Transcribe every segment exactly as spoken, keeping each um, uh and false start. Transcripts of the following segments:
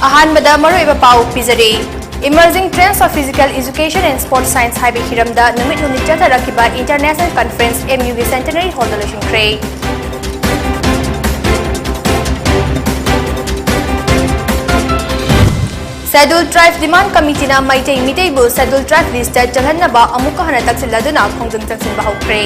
ꯑꯍꯥꯟꯕꯗ ꯃꯔꯨꯑꯣꯏꯕ ꯄꯥꯎ ꯄꯤꯖꯔꯤ꯫ Emerging Trends of Physical Education and Sports Science ꯍꯥꯏꯕ ꯍꯤꯔꯝꯗ ꯅꯨꯃꯤꯠ ꯍꯨꯝꯅꯤ ꯆꯠꯊꯔꯛꯈꯤꯕ International Conference M U ꯒꯤ Centenary Hall ꯗ ꯂꯣꯏꯁꯤꯟꯈ꯭ꯔꯦ꯫ Scheduled Tribe Demand Committee ꯅ ꯃꯩꯇꯩ ꯃꯤꯇꯩꯕꯨ Scheduled Tribe list ꯇ ꯆꯜꯍꯟꯅꯕ ꯑꯃꯨꯛꯀ ꯍꯟꯅ ꯇꯛꯁꯤꯜꯂꯗꯨꯅ ꯈꯣꯡꯖꯪ ꯆꯪꯁꯤꯟꯕ ꯍꯧꯈ꯭ꯔꯦ꯫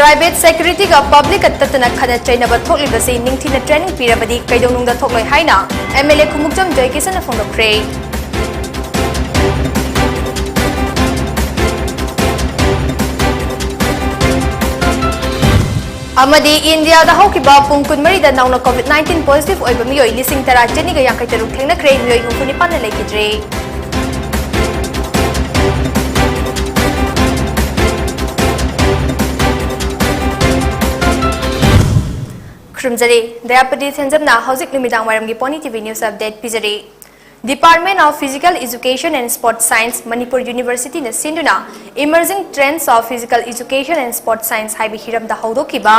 Private security ꯒ public ꯀ ꯇꯠꯇꯅ ꯈꯠꯅ ꯆꯩꯅꯕ ꯊꯣꯛꯂꯤꯕꯁꯤ ꯅꯤꯡꯊꯤꯅ training ꯄꯤꯔꯕꯗꯤ ꯀꯩꯗꯧꯅꯨꯡꯗ ꯊꯣꯛꯂꯣꯏ ꯍꯥꯏꯅ M L A ꯈꯨꯃꯨꯛꯆꯝ ꯖꯣꯏꯀꯤꯁꯟꯅ ꯐꯣꯡꯗꯣꯛꯈ꯭ꯔꯦ꯫ ꯑꯃꯗꯤ ꯏꯟꯗꯤꯌꯥꯗ ꯍꯧꯈꯤꯕ ꯄꯨꯡ ꯀꯨꯟꯃꯔꯤꯗ ꯅꯧꯅ COVID nineteen positive ꯑꯣꯏꯕ ꯃꯤꯑꯣꯏ ꯂꯤꯁꯤꯡ ꯇꯔꯥ ꯆꯅꯤꯒ ꯌꯥꯡꯈꯩ ꯇꯔꯨꯛ ꯊꯦꯡꯅꯈ꯭ꯔꯦ, ꯃꯤꯑꯣꯏ ꯍꯨꯝꯐꯨ ꯅꯤꯄꯥꯟꯅ ꯂꯩꯈꯤꯗ꯭ꯔꯦ꯫ ꯈꯨꯔꯨꯝꯖꯔꯤ꯫ ꯗꯌꯥꯄꯇꯤ ꯊꯦꯟꯖꯝꯅ ꯍꯧꯖꯤꯛ ꯅꯨꯃꯤꯗꯥꯡ ꯋꯥꯏꯔꯝꯒꯤ Pony T V News Update ꯄꯤꯖꯔꯤ꯫ Department of Physical Education and Sports Science, Manipur University ꯅ ꯁꯤꯟꯗꯨꯅ Emerging Trends of Physical Education and Sports Science ꯍꯥꯏꯕ ꯍꯤꯔꯝꯗ ꯍꯧꯗꯣꯛꯈꯤꯕ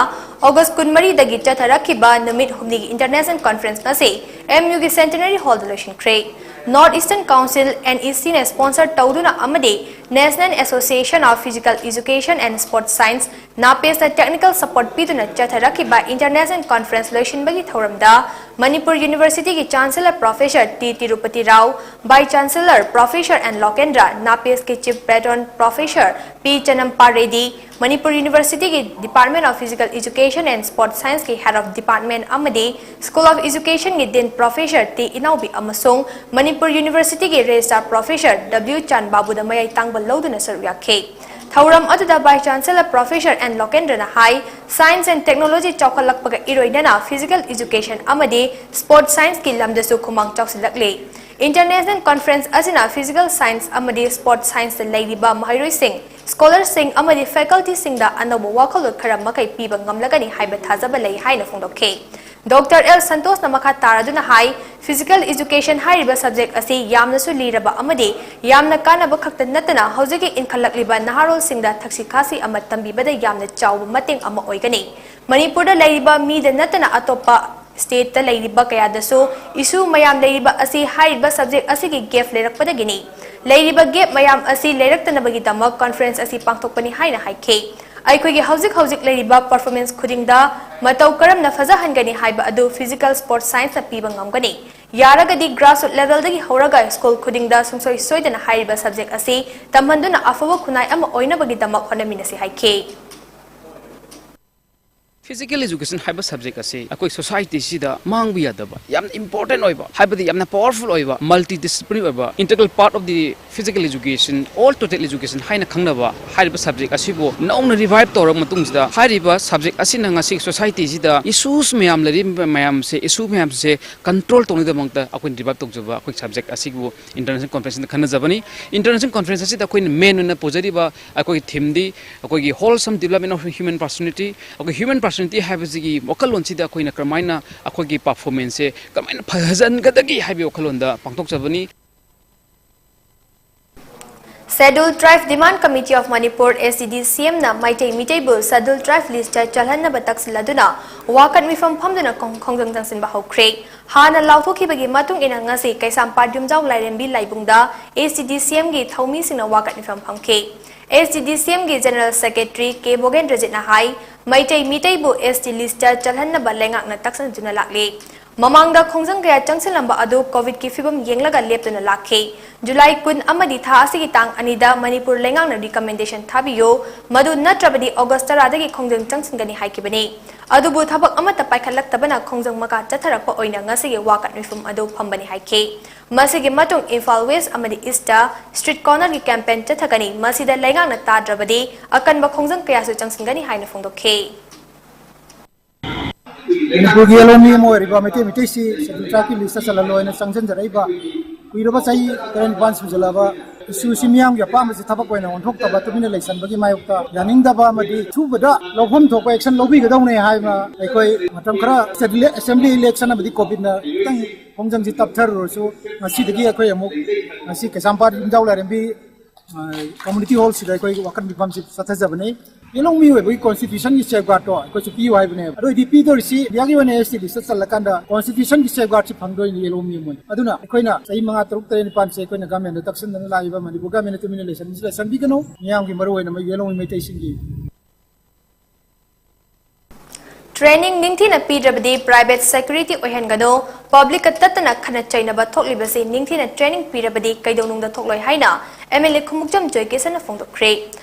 August ꯀꯨꯟꯃꯔꯤꯗꯒꯤ ꯆꯠꯊꯔꯛꯈꯤꯕ ꯅꯨꯃꯤꯠ ꯍꯨꯝꯅꯤꯒꯤ International Conference ꯉꯁꯤ M U ꯒꯤ Centenary Hall ꯗ ꯂꯣꯏꯁꯤꯟꯈ꯭ꯔꯦ꯫ North Eastern Council, N E C ꯅ sponsor ꯇꯧꯗꯨꯅ ꯑꯃꯗꯤ National Association of Physical Education and Sports Science, NAPES ꯅ technical support ꯄꯤꯗꯨꯅ ꯆꯠꯊꯔꯛꯈꯤꯕ International Conference ꯂꯣꯏꯁꯤꯟꯕꯒꯤ ꯊꯧꯔꯝꯗ ꯃꯅꯤꯄꯨꯔ University ꯒꯤ Chancellor Professor T Tirupati Rao, Vice Chancellor Professor N Lokendra, NAPES ꯀꯤ Chief Patron Professor P Channappa Reddy, Manipur University ꯒꯤ Department of Physical Education and Sports Science ꯀꯤ Head of Department ꯑꯃꯗꯤ School of Education ꯒꯤ Dean Professor T ꯏꯅꯥꯎꯕꯤ ꯑꯃꯁꯨꯡ Manipur University ꯒꯤ Registrar Professor W ꯆꯥꯟꯕꯥꯕꯨꯗ ꯃꯌꯥꯏ ꯇꯥꯡꯕ ꯂꯧꯗꯨꯅ ꯁꯔꯨꯛ ꯌꯥꯈꯤ꯫ ꯊꯧꯔꯝ ꯑꯗꯨꯗ Vice Chancellor Professor N ꯂꯣꯀꯦꯟꯗ꯭ꯔꯅ high, Science and Technology ꯆꯥꯎꯈꯠꯂꯛꯄꯒ ꯏꯔꯣꯏꯅꯅ Physical Education ꯑꯃꯗꯤ Sports Science ꯀꯤ ꯂꯝꯗꯁꯨ ꯈꯨꯃꯥꯡ ꯆꯥꯎꯁꯤꯜꯂꯛꯂꯤ꯫ International Conference ꯑꯁꯤꯅ Physical Science ꯑꯃꯗꯤ Sports Science ꯇ ꯂꯩꯔꯤꯕ ꯃꯍꯩꯔꯣꯏꯁꯤꯡ, scholar ꯁꯤꯡ ꯑꯃꯗꯤ faculty ꯁꯤꯡꯗ ꯑꯅꯧꯕ ꯋꯥꯈꯜꯂꯣꯟ ꯈꯔ ꯃꯈꯩ ꯄꯤꯕ ꯉꯝꯂꯒꯅꯤ ꯍꯥꯏꯕ ꯊꯥꯖꯕ ꯂꯩ ꯍꯥꯏꯅ ꯐꯣꯡꯗꯣꯛꯈꯤ꯫ ꯗꯣꯛꯇꯔ ꯑꯦꯜ ꯁꯟꯇꯣꯁꯅ ꯃꯈꯥ ꯇꯥꯔꯗꯨꯅ ꯍꯥꯏ, ꯐꯤꯖꯤꯀꯦꯜ ꯏꯖꯨꯀꯦꯁꯟ ꯍꯥꯏꯔꯤꯕ ꯁꯕꯖꯦꯛ ꯑꯁꯤ ꯌꯥꯝꯅꯁꯨ ꯂꯤꯔꯕ ꯑꯃꯗꯤ ꯌꯥꯝꯅ ꯀꯥꯟꯅꯕ ꯈꯛꯇ ꯅꯠꯇꯅ ꯍꯧꯖꯤꯛꯀꯤ ꯏꯟꯈꯠꯂꯛꯂꯤꯕ ꯅꯍꯥꯔꯣꯜꯁꯤꯡꯗ ꯊꯛꯁꯤ ꯈꯥꯁꯤ ꯑꯃ ꯇꯝꯕꯤꯕꯗ ꯌꯥꯝꯅ ꯆꯥꯎꯕ ꯃꯇꯦꯡ ꯑꯃ ꯑꯣꯏꯒꯅꯤ꯫ ꯃꯅꯤꯄꯨꯔꯗ ꯂꯩꯔꯤꯕ ꯃꯤꯗ ꯅꯠꯇꯅ ꯑꯇꯣꯞꯄ ꯁ꯭ꯇꯦꯠꯇ ꯂꯩꯔꯤꯕ ꯀꯌꯥꯗꯁꯨ ꯏꯁꯨ ꯃꯌꯥꯝ ꯂꯩꯔꯤꯕ ꯑꯁꯤ ꯍꯥꯏꯔꯤꯕ ꯁꯕꯖꯦꯛ ꯑꯁꯤꯒꯤ ꯒꯦꯞ ꯂꯩꯔꯛꯄꯗꯒꯤꯅꯤ꯫ ꯂꯩꯔꯤꯕ ꯒꯦꯞ ꯃꯌꯥꯝ ꯑꯁꯤ ꯂꯩꯔꯛꯇꯅꯕꯒꯤꯗꯃꯛ ꯀꯟꯐꯔꯦꯟꯁ ꯑꯁꯤ ꯄꯥꯡꯊꯣꯛꯄꯅꯤ ꯍꯥꯏꯅ ꯍꯥꯏꯈꯤ꯫ ꯑꯩꯈꯣꯏꯒꯤ ꯍꯧꯖꯤꯛ ꯍꯧꯖꯤꯛ ꯂꯩꯔꯤꯕ ꯄꯔꯐꯣꯔꯃꯦꯟꯁ ꯈꯨꯗꯤꯡꯗ ꯃꯇꯧ ꯀꯔꯝꯅ ꯐꯖꯍꯟꯒꯅꯤ ꯍꯥꯏꯕ ꯑꯗꯨ ꯐꯤꯖꯤꯀꯦꯜ ꯁ꯭ꯄꯣꯔꯠꯁ ꯁꯥꯏꯟꯁꯅ ꯄꯤꯕ ꯉꯝꯒꯅꯤ꯫ ꯌꯥꯔꯒꯗꯤ ꯒ꯭ꯔꯥꯁꯔꯨꯠ ꯂꯦꯚꯦꯜꯗꯒꯤ ꯍꯧꯔꯒ ꯁ꯭ꯀꯨꯜ ꯈꯨꯗꯤꯡꯗ ꯁꯨꯡꯁꯣꯏ ꯁꯣꯏꯗꯅ ꯍꯥꯏꯔꯤꯕ ꯁꯕꯖꯦꯛ ꯑꯁꯤ ꯇꯝꯍꯟꯗꯨꯅ ꯑꯐꯕ ꯈꯨꯟꯅꯥꯏ ꯑꯃ ꯑꯣꯏꯅꯕꯒꯤꯗꯃꯛ ꯍꯣꯠꯅꯃꯤꯟꯅꯁꯤ ꯍꯥꯏꯈꯤ꯫ ꯐꯤꯖꯤꯀꯦꯜ ꯏꯖꯨꯀꯦꯁꯟ ꯍꯥꯏꯕ ꯁꯕꯖꯦꯛ ꯑꯁꯤ ꯑꯩꯈꯣꯏ ꯁꯣꯁꯥꯏꯇꯤꯁꯤꯗ ꯃꯥꯡꯕ ꯌꯥꯗꯕ, ꯌꯥꯝꯅ ꯏꯝꯄꯣꯔꯇꯦꯟ ꯑꯣꯏꯕ, ꯍꯥꯏꯕꯗꯤ ꯌꯥꯝꯅ ꯄꯥꯋꯔꯐꯨꯜ ꯑꯣꯏꯕ, ꯃꯜꯇꯤ ꯗꯤꯁꯤꯄ꯭ꯂꯤꯟ ꯑꯣꯏꯕ, integral part of the physical education, all total education ꯍꯥꯏꯅ ꯈꯪꯅꯕ ꯍꯥꯏꯔꯤꯕ ꯁꯕꯖꯦꯛ ꯑꯁꯤꯕꯨ ꯅꯧꯅ ꯔꯤꯚꯥꯏꯚ ꯇꯧꯔꯕ ꯃꯇꯨꯡꯁꯤꯗ, ꯍꯥꯏꯔꯤꯕ ꯁꯕꯖꯦꯛ ꯑꯁꯤꯅ ꯉꯁꯤ ꯁꯣꯁꯥꯏꯇꯤꯁꯤꯗ ꯏꯁꯨꯁ ꯃꯌꯥꯝ ꯂꯩꯔꯤꯕ ꯃꯌꯥꯝꯁꯦ, ꯏꯁꯨ ꯃꯌꯥꯝꯁꯦ ꯀꯟꯇ꯭ꯔꯣꯜ ꯇꯧꯅꯕꯒꯤꯗꯃꯛꯇ ꯑꯩꯈꯣꯏꯅ ꯔꯤꯚꯥꯏꯚ ꯇꯧꯖꯕ ꯑꯩꯈꯣꯏ ꯁꯕꯖꯦꯛ ꯑꯁꯤꯕꯨ ꯏꯟꯇꯔꯅꯦꯁꯅꯦꯜ ꯀꯟꯐꯔꯦꯟꯁꯇ ꯈꯟꯅꯖꯕꯅꯤ꯫ ꯏꯟꯇꯔꯅꯦꯁꯅꯦꯜ ꯀꯟꯐꯔꯦꯟꯁ ꯑꯁꯤꯗ ꯑꯩꯈꯣꯏꯅ ꯃꯦꯟ ꯑꯣꯏꯅ ꯄꯨꯖꯔꯤꯕ ꯑꯩꯈꯣꯏꯒꯤ ꯊꯤꯝꯗꯤ, ꯑꯩꯈꯣꯏꯒꯤ wholesome development of human personality, ꯑꯩꯈꯣꯏ ꯍ꯭ꯌꯨꯃꯦꯟ ꯄꯔꯁꯣꯅꯦꯂꯤꯇꯤ ꯍꯥꯏꯕꯁꯤꯒꯤ ꯋꯥꯈꯜꯂꯣꯟꯁꯤꯗ ꯑꯩꯈꯣꯏꯅ ꯀꯔꯝꯍꯥꯏꯅ ꯑꯩꯈꯣꯏꯒꯤ ꯄꯔꯐꯣꯔꯃꯦꯟꯁꯁꯦ ꯀꯔꯝꯍꯥꯏꯅ ꯐꯖꯍꯟꯒꯗꯒꯦ ꯍꯥꯏꯕꯒꯤ ꯋꯥꯈꯜꯂꯣꯟꯗ ꯄꯥꯡꯊꯣꯛꯆꯕꯅꯤ꯫ Scheduled Tribe Demand Committee of Manipur, S T D C M ꯅ ꯃꯩꯇꯩ ꯃꯤꯇꯩꯕꯨ Scheduled Tribe list ꯇ ꯆꯜꯍꯟꯅꯕ ꯇꯛꯁꯤꯜꯂꯗꯨꯅ ꯋꯥꯀꯠ ꯃꯤꯐꯝ ꯐꯝꯗꯨꯅ ꯈꯣꯡ-, ꯈꯣꯡꯖꯪ ꯆꯪꯁꯤꯟꯕ ꯍꯧꯈ꯭ꯔꯦ꯫ ꯍꯥꯟꯅ ꯂꯥꯎꯊꯣꯛꯈꯤꯕꯒꯤ ꯃꯇꯨꯡ ꯏꯟꯅ ꯉꯁꯤ ꯀꯩꯁꯥꯝꯄꯥꯠ ꯌꯨꯝꯖꯥꯎ ꯂꯥꯏꯔꯦꯝꯕꯤ ꯂꯥꯏꯕꯨꯡꯗ S T D C M ꯒꯤ ꯊꯧꯃꯤꯁꯤꯡꯅ ꯋꯥꯀꯠ ꯃꯤꯐꯝ ꯐꯝꯈꯤ꯫ S T D C M ꯒꯤ General Secretary ꯀꯦ ꯕꯣꯒꯦꯟꯗ꯭ꯔꯖꯤꯠꯅ ꯍꯥꯏ, ꯃꯩꯇꯩ ꯃꯤꯇꯩꯕꯨ S T list ꯇ ꯆꯜꯍꯟꯅꯕ ꯂꯩꯉꯥꯛꯅ ꯇꯛꯁꯤꯟꯗꯨꯅ ꯂꯥꯛꯂꯤ꯫ ꯃꯃꯥꯡꯗ ꯈꯣꯡꯖꯪ ꯀꯌꯥ ꯆꯪꯁꯤꯜꯂꯝꯕ ꯑꯗꯨ ꯀꯣꯚꯤꯗꯀꯤ ꯐꯤꯚꯝ ꯌꯦꯡꯂꯒ ꯂꯦꯞꯇꯨꯅ ꯂꯥꯛꯈꯤ꯫ ꯖꯨꯂꯥꯏ ꯀꯨꯟ ꯑꯃꯗꯤ ꯊꯥ ꯑꯁꯤꯒꯤ ꯇꯥꯡ ꯑꯅꯤꯗ ꯃꯅꯤꯄꯨꯔ ꯂꯩꯉꯥꯛꯅ recommendation ꯊꯥꯕꯤꯌꯨ, ꯃꯗꯨ ꯅꯠꯇ꯭ꯔꯕꯗꯤ ꯑꯣꯒꯁ ꯇꯔꯥꯗꯒꯤ ꯈꯣꯡꯖꯪ ꯆꯪꯁꯤꯟꯒꯅꯤ ꯍꯥꯏꯈꯤꯕꯅꯤ꯫ ꯑꯗꯨꯕꯨ ꯊꯕꯛ ꯑꯃꯠꯇ ꯄꯥꯏꯈꯠꯂꯛꯇꯕꯅ ꯈꯣꯡꯖꯪ ꯃꯈꯥ ꯆꯠꯊꯔꯛꯄ ꯑꯣꯏꯅ ꯉꯁꯤꯒꯤ ꯋꯥꯀꯠ ꯃꯤꯐꯝ ꯑꯗꯨ ꯐꯝꯕꯅꯤ ꯍꯥꯏꯈꯤ꯫ ꯃꯁꯤꯒꯤ ꯃꯇꯨꯡ ꯏꯝꯐꯥꯜ ꯋꯦꯁ ꯑꯃꯗꯤ ꯏꯁꯇ street corner ꯒꯤ campaign ꯆꯠꯊꯒꯅꯤ꯫ ꯃꯁꯤꯗ ꯂꯩꯉꯥꯛꯅ ꯇꯥꯗ꯭ꯔꯕꯗꯤ ꯑꯀꯟꯕ ꯈꯣꯡꯖꯪ ꯀꯌꯥꯁꯨ ꯆꯪꯁꯤꯟꯒꯅꯤ ꯍꯥꯏꯅ ꯐꯣꯡꯗꯣꯛꯈꯤ꯫ ꯃꯅꯤꯄꯨꯔꯒꯤ ꯑꯦꯜ ꯑꯣ ꯃꯤ ꯑꯃ ꯑꯣꯏꯔꯤꯕ ꯃꯩꯇꯩ ꯃꯩꯇꯩꯁꯤ ꯁꯦꯗꯨꯜ ꯇ꯭ꯔꯥꯏꯕꯀꯤ ꯂꯤꯁꯇ ꯆꯜꯍꯜꯂꯣ ꯍꯥꯏꯅ ꯆꯪꯁꯤꯟꯖꯔꯛꯏꯕ ꯀꯨꯏꯔꯕ ꯆꯍꯤ ꯇꯔꯦꯠ ꯅꯤꯄꯥꯜ ꯁꯨꯖꯜꯂꯛꯑꯕ ꯏꯁꯨꯁꯤ ꯃꯤꯌꯥꯝꯒꯤ ꯑꯄꯥꯝꯕꯁꯤ ꯊꯕꯛ ꯑꯣꯏꯅ ꯑꯣꯟꯊꯣꯛꯇꯕ, ꯇꯨꯃꯤꯟꯅ ꯂꯩꯁꯟꯕꯒꯤ ꯃꯥꯌꯣꯛꯇ ꯌꯥꯅꯤꯡꯗꯕ ꯑꯃꯗꯤ ꯁꯨꯕꯗ ꯂꯧꯐꯝ ꯊꯣꯛꯄ action ꯂꯧꯕꯤꯒꯗꯧꯅꯦ ꯍꯥꯏꯕ ꯑꯩꯈꯣꯏ ꯃꯇꯝ ꯈꯔ assembly election ꯑꯃꯗꯤ COVID ꯅ ꯈꯤꯇꯪ ꯈꯣꯡꯖꯪꯁꯤ ꯇꯞꯊꯔꯨꯔꯁꯨ, ꯉꯁꯤꯗꯒꯤ ꯑꯩꯈꯣꯏ ꯑꯃꯨꯛ ꯉꯁꯤ ꯀꯩꯁꯥꯝꯄꯥꯠ ꯏꯕꯨꯙꯧ ꯂꯥꯏꯔꯦꯝꯕꯤ community hall ꯁꯤꯗ ꯑꯩꯈꯣꯏꯒꯤ ꯋꯥꯀꯠ ꯃꯤꯐꯝꯁꯤ ꯆꯠꯊꯖꯕꯅꯤ꯫ ꯌꯦꯂꯣꯡ ꯃꯤꯑꯣꯏꯕꯒꯤ constitution ꯒꯤ safeguard ꯇꯣ ꯑꯩꯈꯣꯏꯁꯨ ꯄꯤꯌꯨ ꯍꯥꯏꯕꯅꯦꯕ꯫ ꯑꯗꯨ ꯑꯣꯏꯗꯤ ꯄꯤꯗꯣꯔꯤꯁꯤ India ꯒꯤ ꯑꯣꯏꯅ ST list ꯇ ꯆꯜꯂꯀꯥꯟꯗ constitution ꯒꯤ safeguard ꯁꯤ ꯐꯪꯗꯣꯏꯅꯤ ꯌꯦꯂꯣꯡ ꯃꯤ ꯑꯣꯏꯅ꯫ ꯑꯗꯨꯅ ꯑꯩꯈꯣꯏꯅ ꯆꯍꯤ ꯃꯉꯥ, ꯇꯔꯨꯛ, ꯇꯔꯦꯠ, ꯅꯤꯄꯥꯟꯁꯦ ꯑꯩꯈꯣꯏꯅ government ꯇ ꯇꯛꯁꯤꯟꯗꯅ ꯂꯥꯛꯏꯕ ꯃꯅꯤꯄꯨꯔ government ꯇꯨꯃꯤꯟꯅ ꯂꯩꯁꯟꯕꯁꯤꯗ ꯆꯟꯕꯤꯒꯅꯨ꯫ ꯃꯤꯌꯥꯝꯒꯤ ꯃꯔꯨ ꯑꯣꯏꯅ ꯌꯦꯂꯣꯡ ꯃꯩꯇꯩꯁꯤꯡꯒꯤ Training ꯅꯤꯡꯊꯤꯅ ꯄꯤꯗ꯭ꯔꯕꯗꯤ private security ꯑꯣꯏꯍꯟꯒꯅꯨ, public ꯀ ꯇꯠꯇꯅ ꯈꯠꯅ ꯆꯩꯅꯕ ꯊꯣꯛꯂꯤꯕꯁꯤ ꯅꯤꯡꯊꯤꯅ training ꯄꯤꯔꯕꯗꯤ ꯀꯩꯗꯧꯅꯨꯡꯗ ꯊꯣꯛꯂꯣꯏ ꯍꯥꯏꯅ MLA ꯈꯨꯃꯨꯛꯆꯝ ꯖꯣꯏꯀꯤꯁꯟꯅ ꯐꯣꯡꯗꯣꯛꯈ꯭ꯔꯦ꯫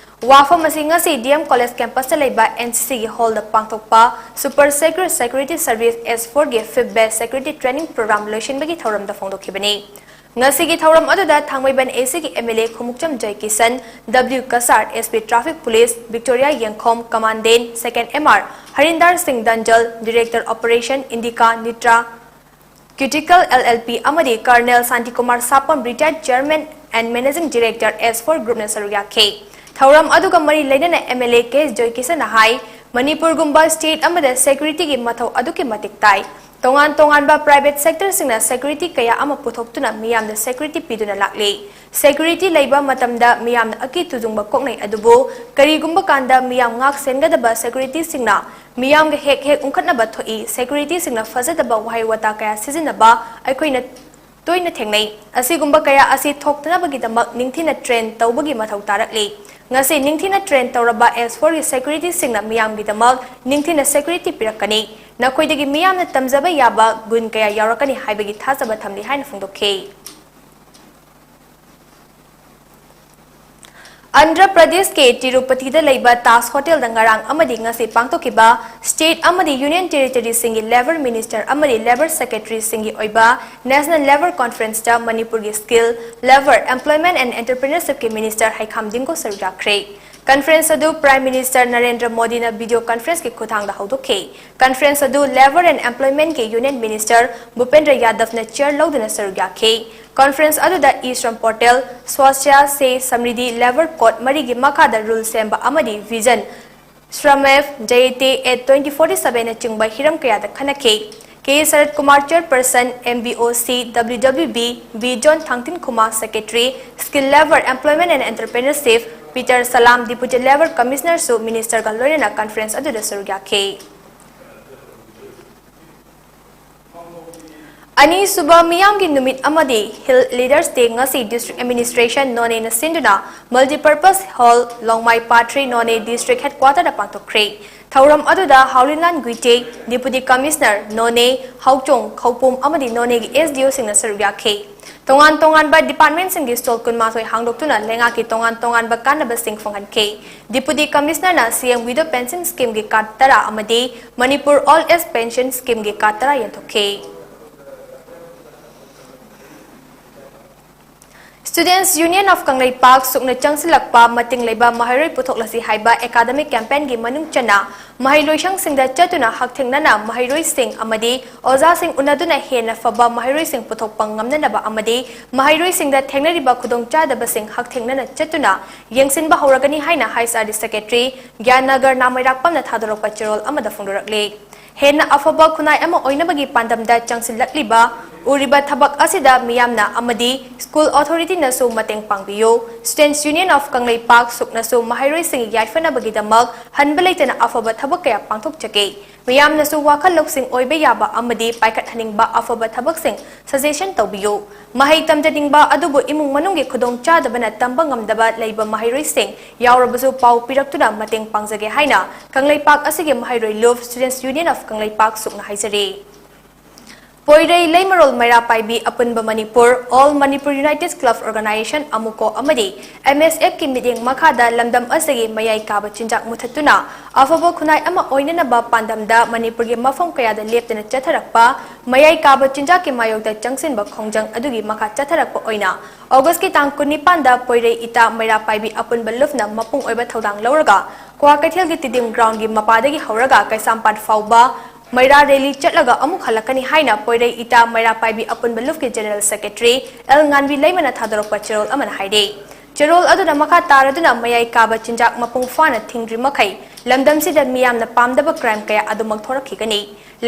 ꯋꯥꯐꯝ ꯑꯁꯤ ꯉꯁꯤ DM College Campus ꯇ ꯂꯩꯕ NCC ꯒꯤ hall ꯗ ꯄꯥꯡꯊꯣꯛꯄ Super Secret Security Service S four ꯒꯤ fifth batch security training program ꯂꯣꯏꯁꯤꯟꯕꯒꯤ ꯊꯧꯔꯝꯗ ꯐꯣꯡꯗꯣꯛꯈꯤꯕꯅꯤ꯫ ꯉꯁꯤꯒꯤ ꯊꯧꯔꯝ ꯑꯗꯨꯗ ꯊꯥꯡꯃꯩꯕꯟ AC ꯒꯤ MLA ꯈꯨꯃꯨꯛꯆꯝ ꯖꯣꯏꯀꯤꯁꯟ, W Cachar, SP Traffic Police Victoria ꯌꯦꯡꯈꯣꯝ, Commandant Second MR ꯍꯔꯤꯟꯗꯔ ꯁꯤꯡ ꯗꯟꯖꯜ, Director Operation Indica Nitra, Cuticle LLP ꯑꯃꯗꯤ Colonel Shantikumar ꯁꯥꯄꯝ, Retired Chairman and Managing Director S four Group ꯅ ꯁꯔꯨꯛ ꯌꯥꯈꯤ꯫ ꯊꯧꯔꯝ ꯑꯗꯨꯒ ꯃꯔꯤ ꯂꯩꯅꯅ MLA K ꯖꯣꯏꯀꯤꯁꯟꯅ ꯍꯥꯏ, ꯃꯅꯤꯄꯨꯔꯒꯨꯝꯕ state ꯑꯃꯗ security ꯒꯤ ꯃꯊꯧ ꯑꯗꯨꯛꯀꯤ ꯃꯇꯤꯛ ꯇꯥꯏ꯫ ꯇꯣꯉꯥꯟ ꯇꯣꯉꯥꯟꯕ private sector ꯁꯤꯡꯅ security ꯀꯌꯥ ꯑꯃ ꯄꯨꯊꯣꯛꯇꯨꯅ ꯃꯤꯌꯥꯝꯗ security ꯄꯤꯗꯨꯅ ꯂꯥꯛꯂꯤ꯫ Security ꯂꯩꯕ ꯃꯇꯝꯗ ꯃꯤꯌꯥꯝꯅ ꯑꯀꯤ ꯇꯨꯖꯨꯡꯕ ꯀꯣꯛꯅꯩ, ꯑꯗꯨꯕꯨ ꯀꯔꯤꯒꯨꯝꯕ ꯀꯥꯟꯗ ꯃꯤꯌꯥꯝ ꯉꯥꯛ ꯁꯦꯟꯒꯗꯕ security ꯁꯤꯡꯅ ꯃꯤꯌꯥꯝꯒ ꯍꯦꯛ ꯍꯦꯛ ꯎꯪꯈꯠꯅꯕ ꯊꯣꯛꯏ꯫ Security ꯁꯤꯡꯅ ꯐꯖꯗꯕ ꯋꯥꯍꯩ ꯋꯥꯇꯥ ꯀꯌꯥ ꯁꯤꯖꯤꯟꯅꯕ ꯑꯩꯈꯣꯏꯅ ꯇꯣꯏꯅ ꯊꯦꯡꯅꯩ꯫ ꯑꯁꯤꯒꯨꯝꯕ ꯀꯌꯥ ꯑꯁꯤ ꯊꯣꯛꯇꯅꯕꯒꯤꯗꯃꯛ ꯅꯤꯡꯊꯤꯅ train ꯇꯧꯕꯒꯤ ꯃꯊꯧ ꯇꯥꯔꯛꯂꯤ꯫ ꯉꯁꯤ ꯅꯤꯡꯊꯤꯅ train ꯇꯧꯔꯕ S four ꯒꯤ security ꯁꯤꯡꯅ ꯃꯤꯌꯥꯝꯒꯤꯗꯃꯛ ꯅꯤꯡꯊꯤꯅ security ꯄꯤꯔꯛꯀꯅꯤ꯫ ꯅꯈꯣꯏꯗꯒꯤ ꯃꯤꯌꯥꯝꯅ ꯇꯝꯖꯕ ꯌꯥꯕ ꯒꯨꯟ ꯀꯌꯥ ꯌꯥꯎꯔꯛꯀꯅꯤ ꯍꯥꯏꯕꯒꯤ ꯊꯥꯖꯕ ꯊꯝꯂꯤ ꯍꯥꯏꯅ ꯐꯣꯡꯗꯣꯛꯈꯤ꯫ ꯑꯟꯙ꯭ꯔ ꯄ꯭ꯔꯗꯦꯁꯀꯤ ꯇꯤꯔꯨꯄꯇꯤꯗ ꯂꯩꯕ ꯇꯥꯖ ꯍꯣꯇꯦꯜꯗ ꯉꯔꯥꯡ ꯑꯃꯗꯤ ꯉꯁꯤ ꯄꯥꯡꯊꯣꯛꯈꯤꯕ state ꯑꯃꯗꯤ union territory ꯁꯤꯡꯒꯤ labour minister ꯑꯃꯗꯤ labour secretary ꯁꯤꯡꯒꯤ ꯑꯣꯏꯕ national labour conference ꯇ ꯃꯅꯤꯄꯨꯔꯒꯤ skill, labour, employment and entrepreneurship ꯀꯤ minister ꯍꯩꯈꯥꯝ ꯗꯤꯡꯒꯣ ꯁꯔꯨꯛ ꯌꯥꯈ꯭ꯔꯦ꯫ Conference ꯑꯗꯨ Prime Minister ꯅꯔꯦꯟꯗ꯭ꯔ ꯃꯣꯗꯤꯅ video conference ꯀꯤ ꯈꯨꯠꯊꯥꯡꯗ ꯍꯧꯗꯣꯛꯈꯤ꯫ Conference ꯑꯗꯨ Labour and Employment ꯀꯤ Union Minister ꯚꯨꯄꯦꯟꯗ꯭ꯔ ꯌꯥꯗꯚꯅ chair ꯂꯧꯗꯨꯅ ꯁꯔꯨꯛ ꯌꯥꯈꯤ꯫ Conference ꯑꯗꯨꯗ E-Shram portal, Swachhya Se Samriddhi, Labour Code ꯃꯔꯤꯒꯤ ꯃꯈꯥꯗ rule ꯁꯦꯝꯕ ꯑꯃꯗꯤ vision, Shramev Jayate at twenty forty-seven ꯅꯆꯤꯡꯕ ꯍꯤꯔꯝ ꯀꯌꯥꯗ ꯈꯟꯅꯈꯤ꯫ ꯀꯦ ꯁꯔꯠ Kumar, chairperson, M B O C, W W B, V John Thangtinkhuma, secretary, Skill Labour, Employment and Entrepreneurship, Peter Salam, Deputy Labour Commissioner ꯁꯨ minister ꯒ ꯂꯣꯏꯅꯅ conference ꯑꯗꯨꯗ ꯁꯔꯨꯛ ꯌꯥꯈꯤ꯫ ꯑꯅꯤꯁꯨꯕ ꯃꯤꯌꯥꯝꯒꯤ ꯅꯨꯃꯤꯠ ꯑꯃꯗꯤ Hill Leaders Day ꯉꯁꯤ District Administration ꯅꯣꯅꯦꯅ ꯁꯤꯟꯗꯨꯅ Multipurpose Hall, ꯂꯣꯡꯃꯥꯏ Part three, ꯅꯣꯅꯦ District Headquarter ꯗ ꯄꯥꯡꯊꯣꯛꯈ꯭ꯔꯦ꯫ ꯊꯧꯔꯝ ꯑꯗꯨꯗ ꯍꯥꯎꯂꯤꯟꯂꯥꯟ ꯒꯨꯏꯇꯦ, Deputy Commissioner ꯅꯣꯅꯦ, ꯍꯥꯎꯆꯣꯡ, ꯈꯧꯄꯨꯝ ꯑꯃꯗꯤ ꯅꯣꯅꯦꯒꯤ S D O ꯁꯤꯡꯅ ꯁꯔꯨꯛ ꯌꯥꯈꯤ꯫ ꯇꯣꯉꯥꯟ ꯇꯣꯉꯥꯟꯕ department ꯁꯤꯡꯒꯤ stall ꯀꯨꯟꯃꯥꯊꯣꯏ ꯍꯥꯡꯗꯣꯛꯇꯨꯅ ꯂꯩꯉꯥꯛꯀꯤ ꯇꯣꯉꯥꯟ ꯇꯣꯉꯥꯟꯕ ꯀꯥꯟꯅꯕꯁꯤꯡ ꯐꯪꯍꯟꯈꯤ꯫ Deputy Commissioner ꯅ C M Widow Pension Scheme ꯒꯤ card ꯇꯔꯥ ꯑꯃꯗꯤ Manipur Old Age Pension Scheme ꯒꯤ card ꯇꯔꯥ ꯌꯦꯟꯊꯣꯛꯈꯤ꯫ Students Union of ꯀꯪꯂꯩꯄꯥꯛ ꯁꯨꯛꯅ ꯆꯪꯁꯤꯜꯂꯛꯄ ꯃꯇꯤꯡ ꯂꯩꯕ ꯃꯍꯩꯔꯣꯏ ꯄꯨꯊꯣꯛꯂꯁꯤ ꯍꯥꯏꯕ academic campaign ꯒꯤ ꯃꯅꯨꯡ ꯆꯟꯅ ꯃꯍꯩꯂꯣꯏꯁꯪꯁꯤꯡꯗ ꯆꯠꯇꯨꯅ ꯍꯛꯊꯦꯡꯅꯅ ꯃꯍꯩꯔꯣꯏꯁꯤꯡ ꯑꯃꯗꯤ ꯑꯣꯖꯥꯁꯤꯡ ꯎꯅꯗꯨꯅ ꯍꯦꯟꯅ ꯐꯕ ꯃꯍꯩꯔꯣꯏꯁꯤꯡ ꯄꯨꯊꯣꯛꯄ ꯉꯝꯅꯅꯕ ꯑꯃꯗꯤ ꯃꯍꯩꯔꯣꯏꯁꯤꯡꯗ ꯊꯦꯡꯅꯔꯤꯕ ꯈꯨꯗꯣꯡꯆꯥꯗꯕꯁꯤꯡ ꯍꯛꯊꯦꯡꯅꯅ ꯆꯠꯇꯨꯅ ꯌꯦꯡꯁꯤꯟꯕ ꯍꯧꯔꯒꯅꯤ ꯍꯥꯏꯅ H R D Secretary ꯒ꯭ꯌꯥꯟꯅꯒꯔ ꯅꯥꯃꯩꯔꯥꯛꯄꯝꯅ ꯊꯥꯗꯣꯔꯛꯄ ꯆꯦꯔꯣꯜ ꯑꯃꯗ ꯐꯣꯡꯗꯣꯔꯛꯂꯤ꯫ ꯍꯦꯟꯅ ꯑꯐꯕ ꯈꯨꯟꯅꯥꯏ ꯑꯃ ꯑꯣꯏꯅꯕꯒꯤ ꯄꯥꯟꯗꯝꯗ ꯆꯪꯁꯤꯜꯂꯛꯂꯤꯕ ꯎꯔꯤꯕ ꯊꯕꯛ ꯑꯁꯤꯗ ꯃꯤꯌꯥꯝꯅ ꯑꯃꯗꯤ school authority ꯅꯁꯨ ꯃꯇꯦꯡ ꯄꯥꯡꯕꯤꯌꯨ꯫ Students Union of ꯀꯪꯂꯩꯄꯥꯛ ꯁꯨꯛꯅꯁꯨ ꯃꯍꯩꯔꯣꯏꯁꯤꯡꯒꯤ ꯌꯥꯏꯐꯅꯕꯒꯤꯗꯃꯛ ꯍꯟꯕ ꯂꯩꯇꯅ ꯑꯐꯕ ꯊꯕꯛ ꯀꯌꯥ ꯄꯥꯡꯊꯣꯛꯆꯒꯦ꯫ ꯃꯤꯌꯥꯝꯅꯁꯨ ꯋꯥꯈꯜ ꯂꯧꯁꯤꯡ ꯑꯣꯏꯕ ꯌꯥꯕ ꯑꯃꯗꯤ ꯄꯥꯏꯈꯠꯍꯟꯅꯤꯡꯕ ꯑꯐꯕ ꯊꯕꯛꯁꯤꯡ suggestion ꯇꯧꯕꯤꯌꯨ꯫ ꯃꯍꯩ ꯇꯝꯖꯅꯤꯡꯕ ꯑꯗꯨꯕꯨ ꯏꯃꯨꯡ ꯃꯅꯨꯡꯒꯤ ꯈꯨꯗꯣꯡꯆꯥꯗꯕꯅ ꯇꯝꯕ ꯉꯝꯗꯕ ꯂꯩꯕ ꯃꯍꯩꯔꯣꯏꯁꯤꯡ ꯌꯥꯎꯔꯕꯁꯨ ꯄꯥꯎ ꯄꯤꯔꯛꯇꯨꯅ ꯃꯇꯦꯡ ꯄꯥꯡꯖꯒꯦ ꯍꯥꯏꯅ ꯀꯪꯂꯩꯄꯥꯛ ꯑꯁꯤꯒꯤ ꯃꯍꯩꯔꯣꯏ ꯂꯨꯞ Students Union of ꯀꯪꯂꯩꯄꯥꯛ ꯁꯨꯛꯅ ꯍꯥꯏꯖꯔꯤ꯫ ꯄꯣꯏꯔꯩ ꯂꯩꯃꯔꯣꯜ ꯃꯩꯔꯥ ꯄꯥꯏꯕꯤ ꯑꯄꯨꯟꯕ Manipur, All Manipur United Club Organization, ꯑꯃꯨꯀꯣ ꯑꯃꯗꯤ M S F ꯀꯤ ꯃꯤꯠꯌꯦꯡ ꯃꯈꯥꯗ ꯂꯝꯗꯝ ꯑꯁꯤꯒꯤ ꯃꯌꯥꯏ ꯀꯥꯕ ꯆꯤꯟꯖꯥꯛ ꯃꯨꯊꯠꯇꯨꯅ ꯑꯐꯕ ꯈꯨꯟꯅꯥꯏ ꯑꯃ ꯑꯣꯏꯅꯅꯕ ꯄꯥꯟꯗꯝꯗ ꯃꯅꯤꯄꯨꯔꯒꯤ ꯃꯐꯝ ꯀꯌꯥꯗ ꯂꯦꯞꯇꯅ ꯆꯠꯊꯔꯛꯄ ꯃꯌꯥꯏ ꯀꯥꯕ ꯆꯤꯟꯖꯥꯛꯀꯤ ꯃꯥꯌꯣꯛꯇ ꯆꯪꯁꯤꯟꯕ ꯈꯣꯡꯖꯪ ꯑꯗꯨꯒꯤ ꯃꯈꯥ ꯆꯠꯊꯔꯛꯄ ꯑꯣꯏꯅ August ꯀꯤ ꯇꯥꯡ ꯀꯨꯟꯅꯤꯄꯥꯟꯗ ꯄꯣꯏꯔꯩ ꯏꯇꯥ ꯃꯩꯔꯥ ꯄꯥꯏꯕꯤ ꯑꯄꯨꯟꯕ ꯂꯨꯞꯅ ꯃꯄꯨꯡ ꯑꯣꯏꯕ ꯊꯧꯗꯥꯡ ꯂꯧꯔꯒ ꯀ꯭ꯋꯥꯀꯩꯊꯦꯜꯒꯤ ꯇꯤꯗꯤꯝ ground ꯒꯤ ꯃꯄꯥꯗꯒꯤ ꯍꯧꯔꯒ ꯀꯩꯁꯥꯝꯄꯥꯠ ꯐꯥꯎꯕ ꯃꯩꯔꯥ rally ꯆꯠꯂꯒ ꯑꯃꯨꯛ ꯍꯜꯂꯛꯀꯅꯤ ꯍꯥꯏꯅ ꯄꯣꯏꯔꯩ ꯏꯇꯥ ꯃꯩꯔꯥ ꯄꯥꯏꯕꯤ ꯑꯄꯨꯟꯕ ꯂꯨꯞꯀꯤ General Secretary L ꯉꯥꯟꯕꯤ ꯂꯩꯃꯅ ꯊꯥꯗꯣꯔꯛꯄ ꯆꯦꯔꯣꯜ ꯑꯃꯅ ꯍꯥꯏꯔꯤ꯫ ꯆꯦꯔꯣꯜ ꯑꯗꯨꯅ ꯃꯈꯥ ꯇꯥꯔꯗꯨꯅ ꯃꯌꯥꯏ ꯀꯥꯕ ꯆꯤꯟꯖꯥꯛ ꯃꯄꯨꯡ ꯐꯥꯅ ꯊꯤꯡꯗ꯭ꯔꯤ ꯃꯈꯩ ꯂꯝꯗꯝꯁꯤꯗ ꯃꯤꯌꯥꯝꯅ ꯄꯥꯝꯗꯕ crime ꯀꯌꯥ ꯑꯗꯨꯃꯛ ꯊꯣꯔꯛꯈꯤꯒꯅꯤ꯫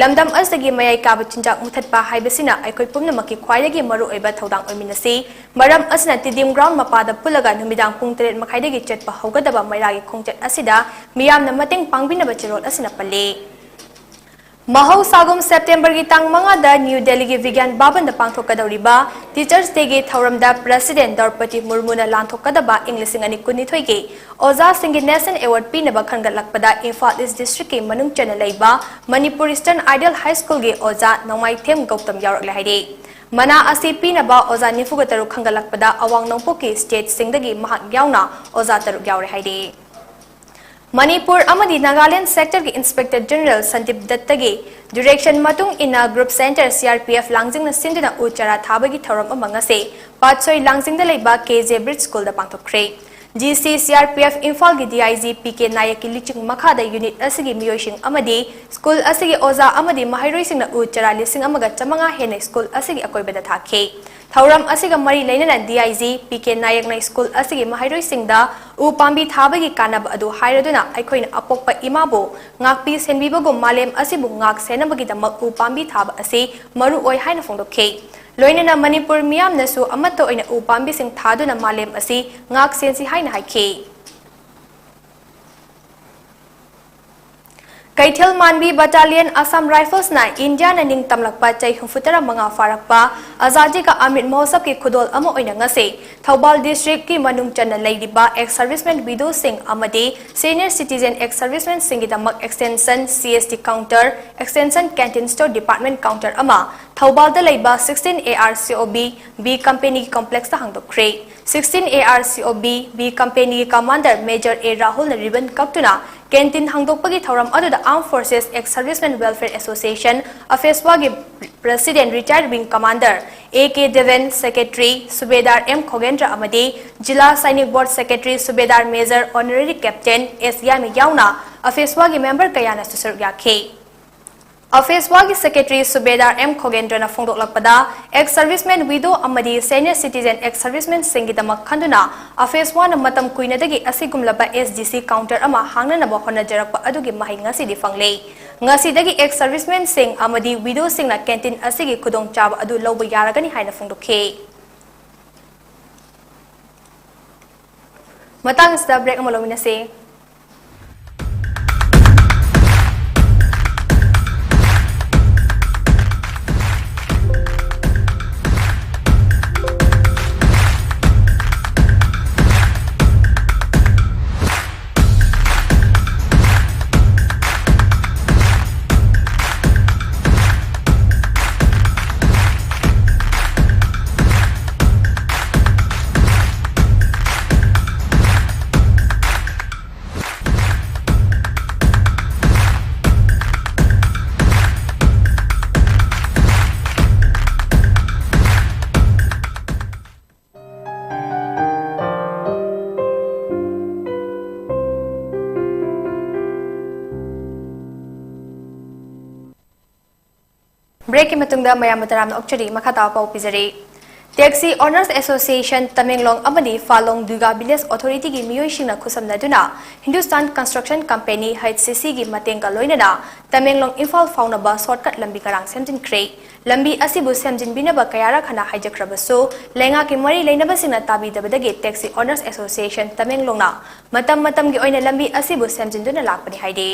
ꯂꯝꯗꯝ ꯑꯁꯤꯒꯤ ꯃꯌꯥꯏ ꯀꯥꯕ ꯆꯤꯟꯖꯥꯛ ꯃꯨꯊꯠꯄ ꯍꯥꯏꯕꯁꯤꯅ ꯑꯩꯈꯣꯏ ꯄꯨꯝꯅꯃꯛꯀꯤ ꯈ꯭ꯋꯥꯏꯗꯒꯤ ꯃꯔꯨꯑꯣꯏꯕ ꯊꯧꯗꯥꯡ ꯑꯣꯏꯃꯤꯟꯅꯁꯤ꯫ ꯃꯔꯝ ꯑꯁꯤꯅ ꯇꯤꯗꯤꯝ ground ꯃꯄꯥꯗ ꯄꯨꯜꯂꯒ ꯅꯨꯃꯤꯗꯥꯡ ꯄꯨꯡ ꯇꯔꯦꯠ ꯃꯈꯥꯏꯗꯒꯤ ꯆꯠꯄ ꯍꯧꯒꯗꯕ ꯃꯩꯔꯥꯒꯤ ꯈꯣꯡꯆꯠ ꯑꯁꯤꯗ ꯃꯤꯌꯥꯝꯅ ꯃꯇꯦꯡ ꯄꯥꯡꯕꯤꯅꯕ ꯆꯦꯔꯣꯜ ꯑꯁꯤꯅ ꯄꯜꯂꯤ꯫ ꯃꯍꯧꯁꯥꯒꯨꯝ September ꯒꯤ ꯇꯥꯡ ꯃꯉꯥꯗ New Delhi ꯒꯤ ꯕꯤꯒ꯭ꯌꯥꯟ ꯚꯕꯟꯗ ꯄꯥꯡꯊꯣꯛꯀꯗꯧꯔꯤꯕ Teachers Day ꯒꯤ ꯊꯧꯔꯝꯗ President ꯗ꯭ꯔꯧꯄꯗꯤ ꯃꯨꯔꯃꯨꯅ ꯂꯥꯟꯊꯣꯛꯀꯗꯕ ꯏꯪ ꯂꯤꯁꯤꯡ ꯑꯅꯤ ꯀꯨꯟꯅꯤꯊꯣꯏꯒꯤ ꯑꯣꯖꯥꯁꯤꯡꯒꯤ National Award ꯄꯤꯅꯕ ꯈꯟꯒꯠꯂꯛꯄꯗ ꯏꯝꯐꯥꯜ East District ꯀꯤ ꯃꯅꯨꯡ ꯆꯟꯅ ꯂꯩꯕ Manipur Eastern Ideal High School ꯒꯤ ꯑꯣꯖꯥ ꯅꯣꯡꯃꯥꯏꯊꯦꯝ ꯒꯧꯇꯝ ꯌꯥꯎꯔꯛꯂꯦ ꯍꯥꯏꯔꯤ꯫ ꯃꯅꯥ ꯑꯁꯤ ꯄꯤꯅꯕ ꯑꯣꯖꯥ ꯅꯤꯐꯨꯒ ꯇꯔꯨꯛ ꯈꯟꯒꯠꯂꯛꯄꯗ ꯑꯋꯥꯡ ꯅꯣꯡꯄꯣꯛꯀꯤ state ꯁꯤꯡꯗꯒꯤ ꯃꯍꯥꯛ ꯌꯥꯎꯅ ꯑꯣꯖꯥ ꯇꯔꯨꯛ ꯌꯥꯎꯔꯦ ꯍꯥꯏꯔꯤ꯫ ꯃꯅꯤꯄꯨꯔ ꯑꯃꯗꯤ ꯅꯥꯒꯥꯂꯦꯟ sector ꯒꯤ Inspector General ꯁꯟꯗꯤꯞ ꯗꯠꯇꯒꯤ direction ꯃꯇꯨꯡ ꯏꯟꯅ group centre C R P F ꯂꯥꯡꯖꯤꯡꯅ ꯁꯤꯟꯗꯨꯅ ꯎ ꯆꯥꯔꯥ ꯊꯥꯕꯒꯤ ꯊꯧꯔꯝ ꯑꯃ ꯉꯁꯤ ꯄꯥꯠꯁꯣꯏ ꯂꯥꯡꯖꯤꯡꯗ ꯂꯩꯕ K J Bridge School ꯗ ꯄꯥꯡꯊꯣꯛꯈ꯭ꯔꯦ꯫ G C C R P F ꯏꯝꯐꯥꯜꯒꯤ D I G P K ꯅꯥꯌꯛꯀꯤ ꯂꯨꯆꯤꯡ ꯃꯈꯥꯗ unit ꯑꯁꯤꯒꯤ ꯃꯤꯑꯣꯏꯁꯤꯡ ꯑꯃꯗꯤ school ꯑꯁꯤꯒꯤ ꯑꯣꯖꯥ ꯑꯃꯗꯤ ꯃꯍꯩꯔꯣꯏꯁꯤꯡꯅ ꯎ ꯆꯥꯔꯥ ꯂꯤꯁꯤꯡ ꯑꯃꯒ ꯆꯥꯃꯉꯥ ꯍꯦꯟꯅ school ꯑꯁꯤꯒꯤ ꯑꯀꯣꯏꯕꯗ ꯊꯥꯈꯤ꯫ ꯊꯧꯔꯝ ꯑꯁꯤꯒ ꯃꯔꯤ ꯂꯩꯅꯅ D I G P K ꯅꯥꯌꯛꯅ school ꯑꯁꯤꯒꯤ ꯃꯍꯩꯔꯣꯏꯁꯤꯡꯗ ꯎ ꯄꯥꯝꯕꯤ ꯊꯥꯕꯒꯤ ꯀꯥꯟꯅꯕ ꯑꯗꯨ ꯍꯥꯏꯔꯗꯨꯅ ꯑꯩꯈꯣꯏꯅ ꯑꯄꯣꯛꯄ ꯏꯃꯥꯕꯨ ꯉꯥꯛꯄꯤ ꯁꯦꯟꯕꯤꯕꯒꯨꯝ ꯃꯥꯂꯦꯝ ꯑꯁꯤꯕꯨ ꯉꯥꯛ ꯁꯦꯟꯅꯕꯒꯤꯗꯃꯛ ꯎ ꯄꯥꯝꯕꯤ ꯊꯥꯕ ꯑꯁꯤ ꯃꯔꯨ ꯑꯣꯏ ꯍꯥꯏꯅ ꯐꯣꯡꯗꯣꯛꯈꯤ꯫ ꯂꯣꯏꯅꯅ ꯃꯅꯤꯄꯨꯔ ꯃꯤꯌꯥꯝꯅꯁꯨ ꯑꯃꯠꯇ ꯑꯣꯏꯅ ꯎ ꯄꯥꯝꯕꯤꯁꯤꯡ ꯊꯥꯗꯨꯅ ꯃꯥꯂꯦꯝ ꯑꯁꯤ ꯉꯥꯛ ꯁꯦꯟꯁꯤ ꯍꯥꯏꯅ ꯍꯥꯏꯈꯤ꯫ ꯀꯩꯊꯦꯜ ꯃꯥꯟꯕꯤ Battalion Assam Riflesꯅ ꯏꯟꯗꯤꯌꯥꯅ ꯅꯤꯡꯇꯝꯂꯛꯄ ꯆꯍꯤ ꯍꯨꯝꯐꯨꯇꯔꯥ ꯃꯉꯥ ꯐꯥꯔꯛꯄ ꯑꯖꯥꯗꯤ ꯀꯥ ꯑꯃ꯭ꯔꯤꯠ ꯃꯍꯣꯠꯁꯕꯀꯤ ꯈꯨꯗꯣꯜ ꯑꯃ ꯑꯣꯏꯅ ꯉꯁꯤ ꯊꯧꯕꯥꯜ districtꯀꯤ ꯃꯅꯨꯡ ꯆꯟꯅ ꯂꯩꯔꯤꯕ ex serviceman widowꯁꯤꯡ ꯑꯃꯗꯤ senior citizen ex servicemanꯁꯤꯡꯒꯤꯗꯃꯛ extension C S D counter, extension canteen store department counter ꯑꯃ ꯊꯧꯕꯥꯜꯗ ꯂꯩꯕ sixteen A R C O B B companyꯒꯤ complexꯇ ꯍꯥꯡꯗꯣꯛꯈ꯭ꯔꯦ꯫ Sixteen A R C O B B companyꯒꯤ commander Major A ꯔꯥꯍꯨꯜꯅ ribbon ꯀꯛꯇꯨꯅ canteen ꯍꯥꯡꯗꯣꯛꯄꯒꯤ ꯊꯧꯔꯝ ꯑꯗꯨꯗ Armed Forces Ex Servicemen Welfare Association, AFESWAꯒꯤ president retired wing commander A K Deven, secretary subedar M Khogendra ꯑꯃꯗꯤ ꯖꯤꯂꯥ ꯁꯥꯏꯅꯤꯛ ꯕꯣꯔꯗ secretary ꯁꯨꯕꯦꯗꯥꯔ Major Honorary Captain ꯑꯦꯁ ꯌꯥꯃꯤ ꯌꯥꯎꯅ AFESWAꯒꯤ member ꯀꯌꯥꯅꯁꯨ ꯁꯔꯨꯛ ꯌꯥꯈꯤ꯫ AFESWAꯒꯤ secretary ꯁꯨꯕꯦꯗꯥꯔ ꯑꯦꯝ ꯈꯣꯒꯦꯟꯗ꯭ꯔꯅ ꯐꯣꯡꯗꯣꯛꯂꯛꯄꯗ, ex serviceman widow ꯑꯃꯗꯤ senior citizen ex servicemanꯁꯤꯡꯒꯤꯗꯃꯛ ꯈꯟꯗꯨꯅ AFESWAꯅ ꯃꯇꯝ ꯀꯨꯏꯅꯗꯒꯤ ꯑꯁꯤꯒꯨꯝꯂꯕ S D C counter ꯑꯃ ꯍꯥꯡꯅꯅꯕ ꯍꯣꯠꯅꯖꯔꯛꯄ ꯑꯗꯨꯒꯤ ꯃꯍꯩ ꯉꯁꯤꯗꯤ ꯐꯪꯂꯦ꯫ ꯉꯁꯤꯗꯒꯤ ex servicemanꯁꯤꯡ ꯑꯃꯗꯤ widowꯁꯤꯡꯅ canteen ꯑꯁꯤꯒꯤ ꯈꯨꯗꯣꯡꯆꯥꯕ ꯑꯗꯨ ꯂꯧꯕ ꯌꯥꯔꯒꯅꯤ ꯍꯥꯏꯅ ꯐꯣꯡꯗꯣꯛꯈꯤ꯫ ꯃꯇꯥꯡ ꯑꯁꯤꯗ break ꯑꯃ ꯂꯧꯃꯤꯟꯅꯁꯤ꯫ Breakꯀꯤ ꯃꯇꯨꯡꯗ ꯃꯌꯥꯝꯕꯨ ꯇꯔꯥꯝꯅ ꯑꯣꯛꯆꯔꯤ꯫ ꯃꯈꯥ ꯇꯥꯕ ꯄꯥꯎ ꯄꯤꯖꯔꯤ꯫ Taxi Owners Association ꯇꯃꯦꯡꯂꯣꯡ ꯑꯃꯗꯤ ꯐꯥꯂꯣꯡ ꯗꯨꯏꯒꯥ Village Authorityꯒꯤ ꯃꯤꯑꯣꯏꯁꯤꯡꯅ ꯈꯨꯠꯁꯝꯅꯗꯨꯅ Hindustan Construction Company, H C Cꯒꯤ ꯃꯇꯦꯡꯒ ꯂꯣꯏꯅꯅ ꯇꯃꯦꯡꯂꯣꯡ ꯏꯝꯐꯥꯜ ꯐꯥꯎꯅꯕ shortcut ꯂꯝꯕꯤ ꯉꯔꯥꯡ ꯁꯦꯝꯖꯤꯟꯈ꯭ꯔꯦ꯫ ꯂꯝꯕꯤ ꯑꯁꯤꯕꯨ ꯁꯦꯝꯖꯤꯟꯕꯤꯅꯕ ꯀꯌꯥꯔꯛ ꯍꯟꯅ ꯍꯥꯏꯖꯈ꯭ꯔꯕꯁꯨ, ꯂꯩꯉꯥꯛꯀꯤ ꯃꯔꯤ ꯂꯩꯅꯕꯁꯤꯡꯅ ꯇꯥꯕꯤꯗꯕꯗꯒꯤ Taxi Owners Association ꯇꯃꯦꯡꯂꯣꯡꯅ ꯃꯇꯝ ꯃꯇꯝꯒꯤ ꯑꯣꯏꯅ ꯂꯝꯕꯤ ꯑꯁꯤꯕꯨ ꯁꯦꯝꯖꯤꯟꯗꯨꯅ ꯂꯥꯛꯄꯅꯤ ꯍꯥꯏꯔꯤ꯫